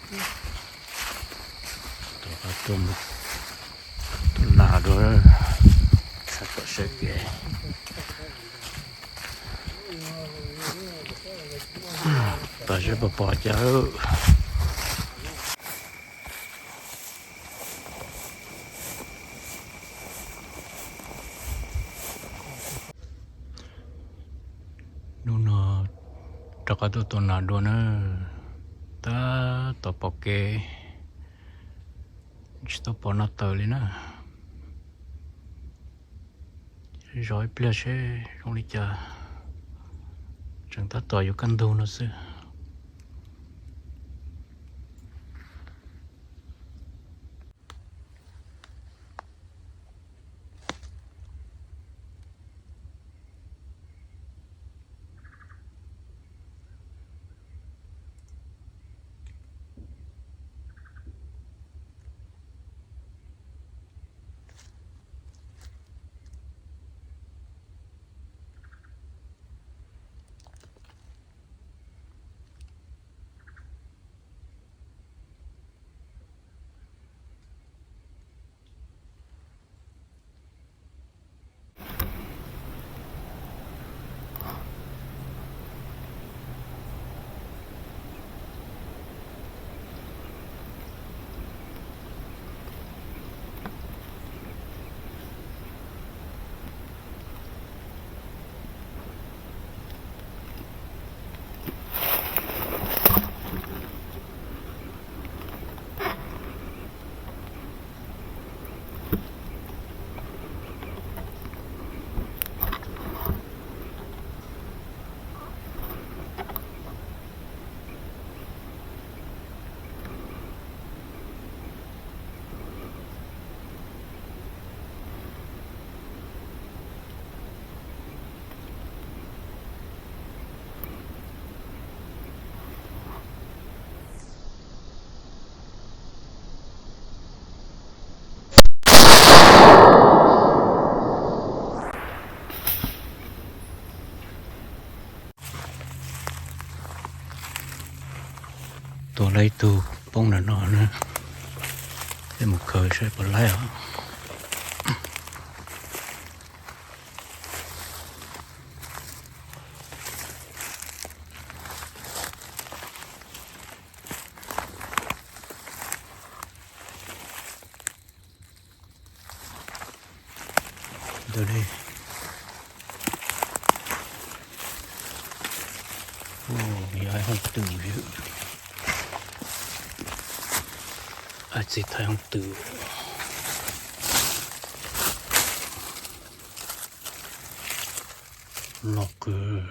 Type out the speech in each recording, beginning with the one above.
Tus qab tuaj mus tus nas dua, sab tom siab kev. Pab seb puas pom cas. Hnub no rov qab tuaj tua nas dua na, tab tom pom kev, tsis tau pom nas tawm li na. Zov ib pliag seb zoo li cas, tseem tab tom yuav kaj ntug no xwb. Tua lawm ib tug poob ntawm no na, peb mus khaws saib puas laib os. Ntawm no, yog hoob twm, txiv thaiv hoob twm, loj kawg.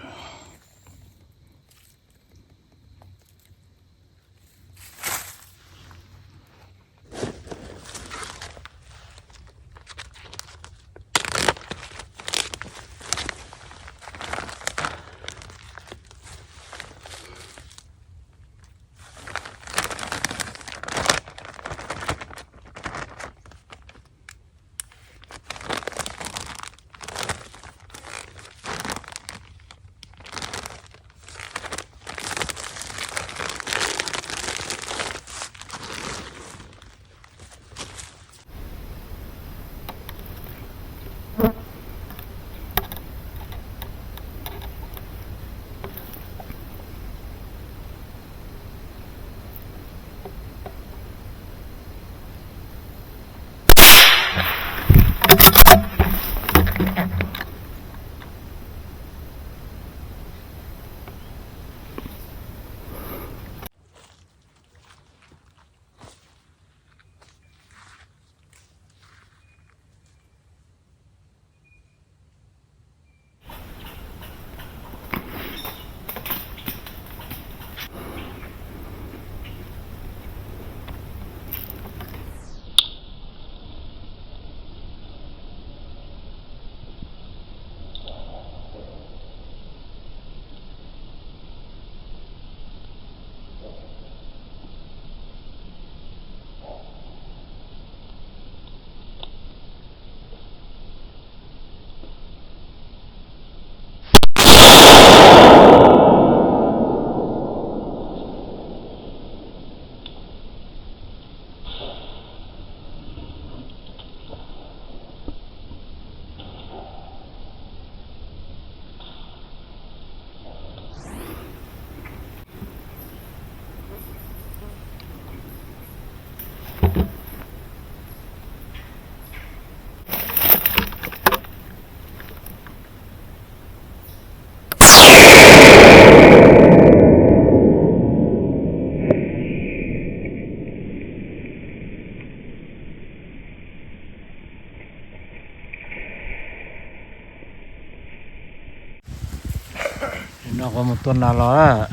Mus tua nas los.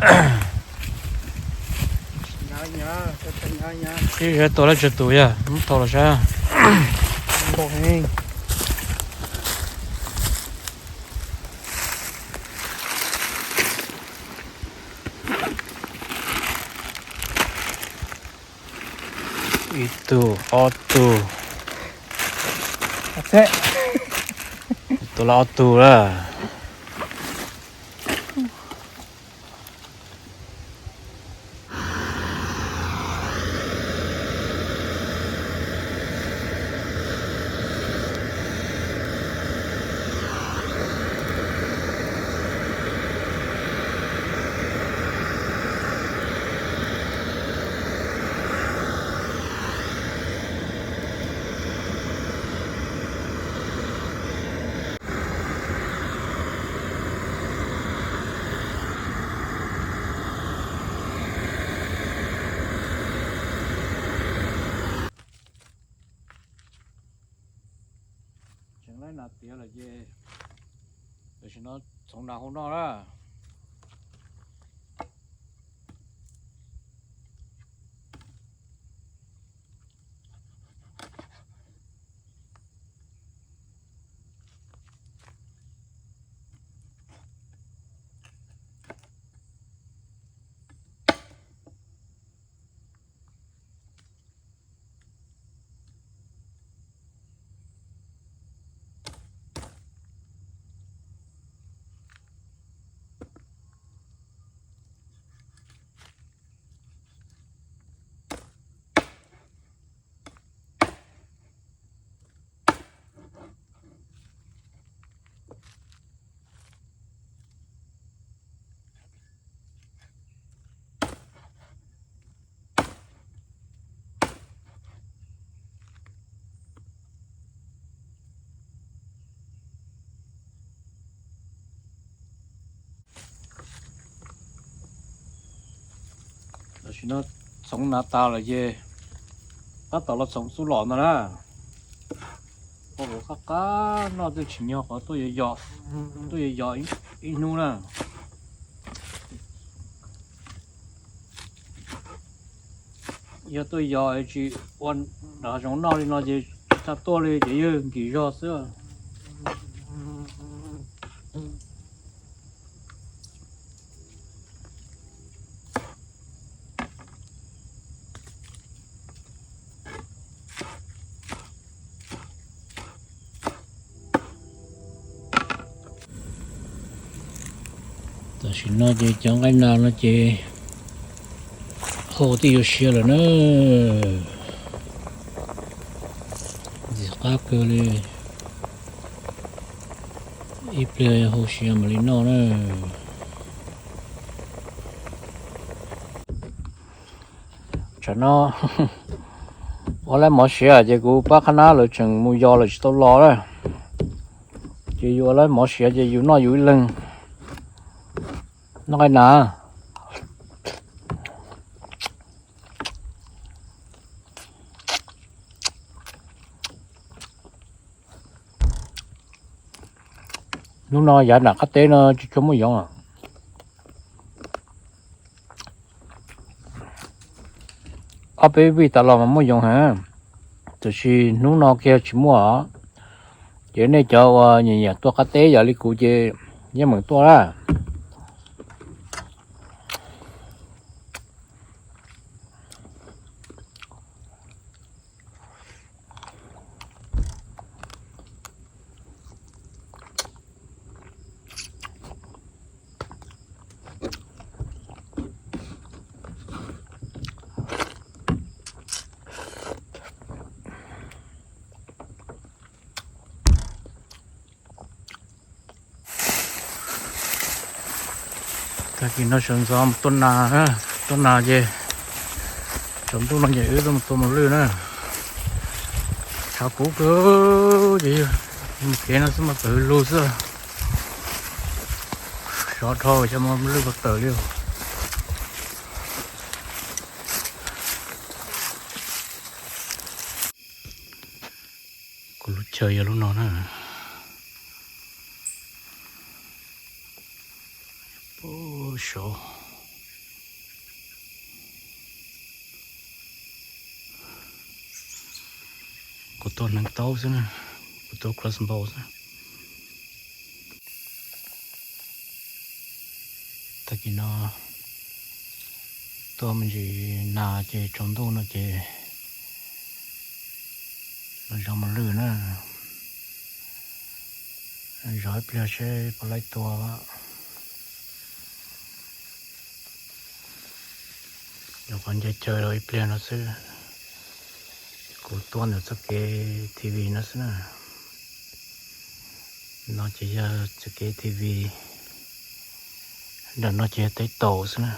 Ib zag tua lab tsawg tus yog muab tau los saib. Ib tug, ob tug. Tua lawm ob tug lawm. Tseem laib nas tiav lawm ces tam sim no txhoov nas hau noj na. Tam sim no txhoov nas tas lawm ces tab tom los txhoov xub los ntag na. Qab qab noj twb tsis nyog qhov tuaj yos, tuaj yos ib hnub na. Yog tuaj yos tsis ua nram zoov noj li no ces tsis txhob tuaj li ces yog nkim zog xwb. Tam sim no ces cov nqaij nas no ces hau twb yuav siav lawm na. Ntxim qab kawg li. Ib pliag hau siav mam li noj na. Tsam no ua lawv mov siav ces kuv pab qhab nab lawv tseem mus yos lawm tsis tau los na. Ces yus ua lawv mov siav ces yus noj yus ib leeg. Noj nqaij nas. Hnub no yav nram qab teb no tsis tshua muaj yoov. Ob peb vij tas los mas muaj yoov heev, tiam sis hnub no kiag tsis muaj os. Ces nej cov uas nyiam nyiam tuaj qab teb yam li kuv ces yeej meem tuaj na. Tag kis no sawv ntxov mus tua nas, tua nas ces tsaus ntuj no ces wb tuaj mus tua mos lwj na. Tshav kub kawg ces mus kev no xwb mas tawm lug xwb. Sov dhau cov mos lwj puas tawm li. Kuv lub chaw yog lub no na. Kuv tua hneev taub xwb na, kuv tua crossbow xwb. Tag kis no tuaj me ntsis nas ces tsaus ntuj no ces los zov mos lwj na. Zov ib pliag seb puas laib tua. Nyuam qhuav nce chaw rau ib pliag no xwb, kuv tuaj ntawm txoj kev T V no xwb na. No ces yog txoj kev T V, nram no ces yog teb taus xwb na.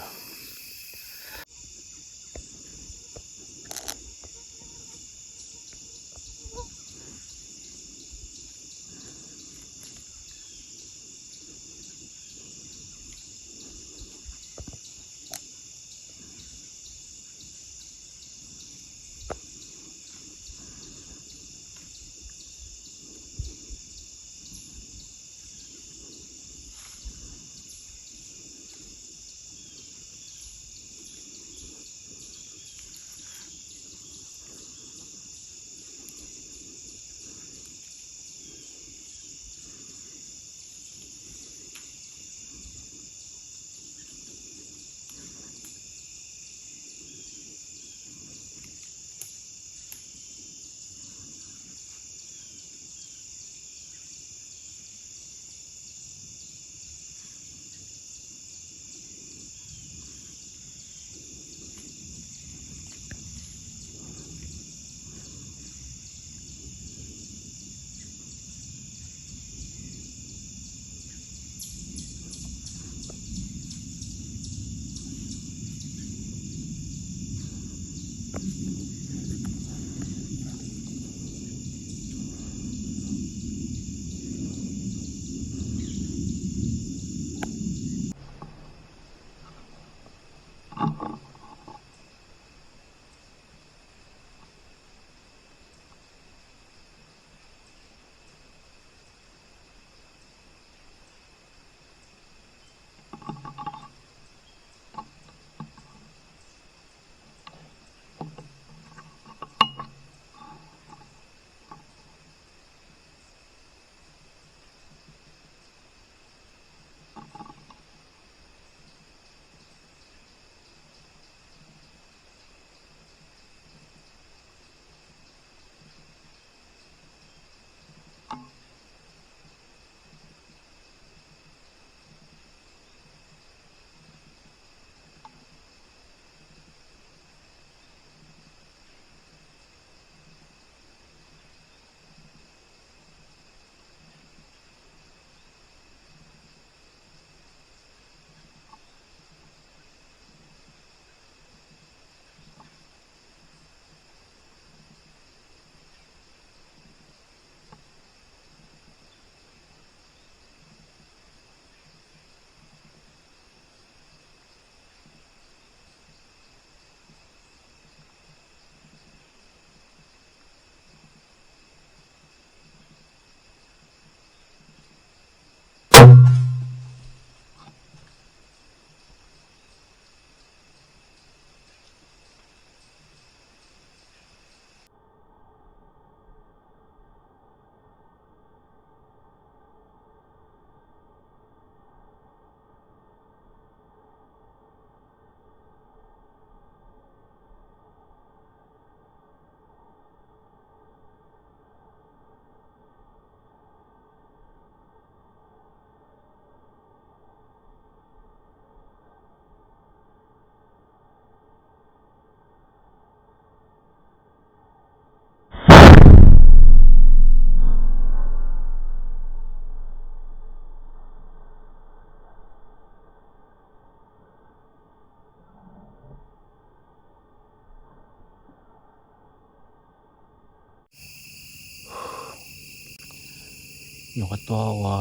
Nyuam qhuav tua ua,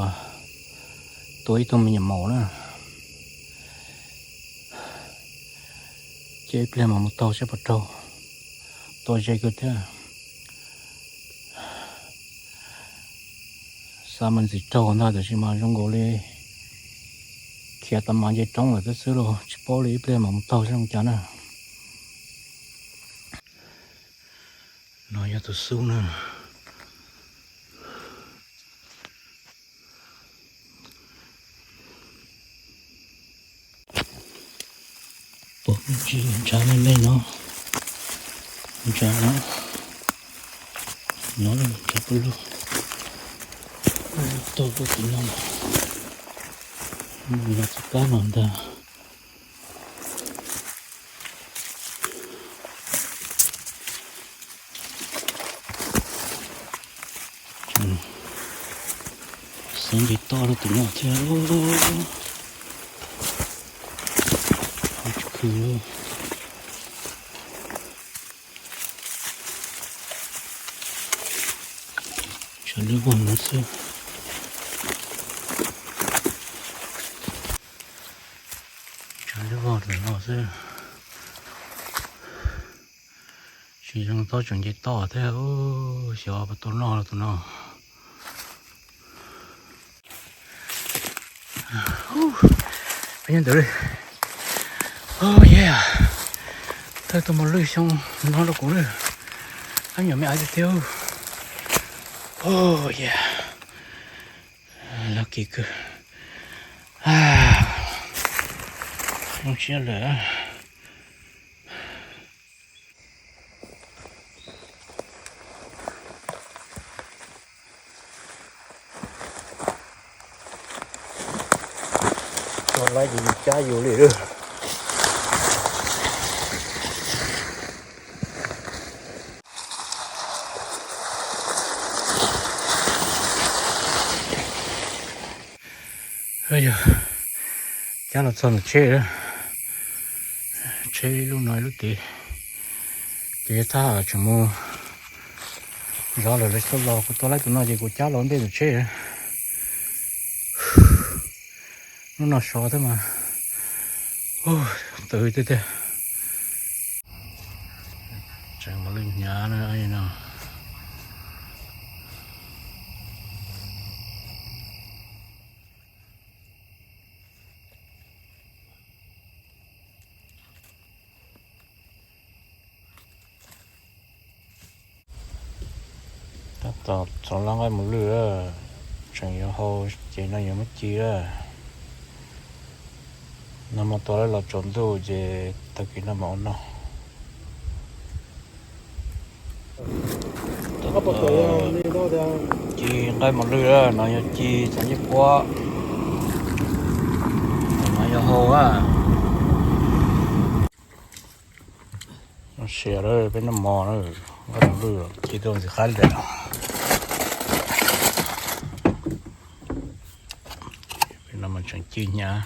tua ib tug me nyuam maum na. Ces ib pliag mas mus taug seb puas raug. Tua ze kawg thiab. Xav mas ntxim raug ntag tiam sis mas zoo nkaus li khiav tas mas nce roob lawm thiab xwb los tsis paub li, ib pliag mas mus taug seb zoo cas na. No yog tus xub na. Ntshav me me no, ntshav no, no ntshav pub lug, tau lub tim no, no txoj kab no ntag. Xeeb nce toj rau tim no thiab. Tsis khw li. Tshav lub vog no xwb. Tshav lub vog ntawm no xwb. Tsis zoo txhob tseem nce toj thiab. Xyov puas tau noj tus no. Peb nyob ntawd li. Oh yeah. Thawj tug mos lwj xyoo no rau kuv li. Ab nyuam me aiv tiag tiag. Oh yeah. Lucky kawg. Zoo siab lawm. Tso laib ces cab yus li lawm. Yog, cab los txog ntawm tsheb lawm. Tsheb lub no lub tid, ces thab tseem mus zov lawm lawv tsis tau los, kuv tua laib tus no ces kuv cab los ntej tus tsheb. Lub no sov thiab mas, tw tiag tiag. Tseem mos lwj hnyav no. Tab tom txog laj nqaij mos lwj lawm, tseem yuav hau ces no yuav muab ci lawm. Nag hmo tua laib los tsaus ntuj ces tag kis no mam ua noj. Ci nqaij mos lwj lawm, no yog ci txav ncej puab, no yog hau a. Sias lawm peb noj mov na, nqaij mos lwj ci tuaj ntxiv qab lawm. Peb no mas tseem ci hnyav.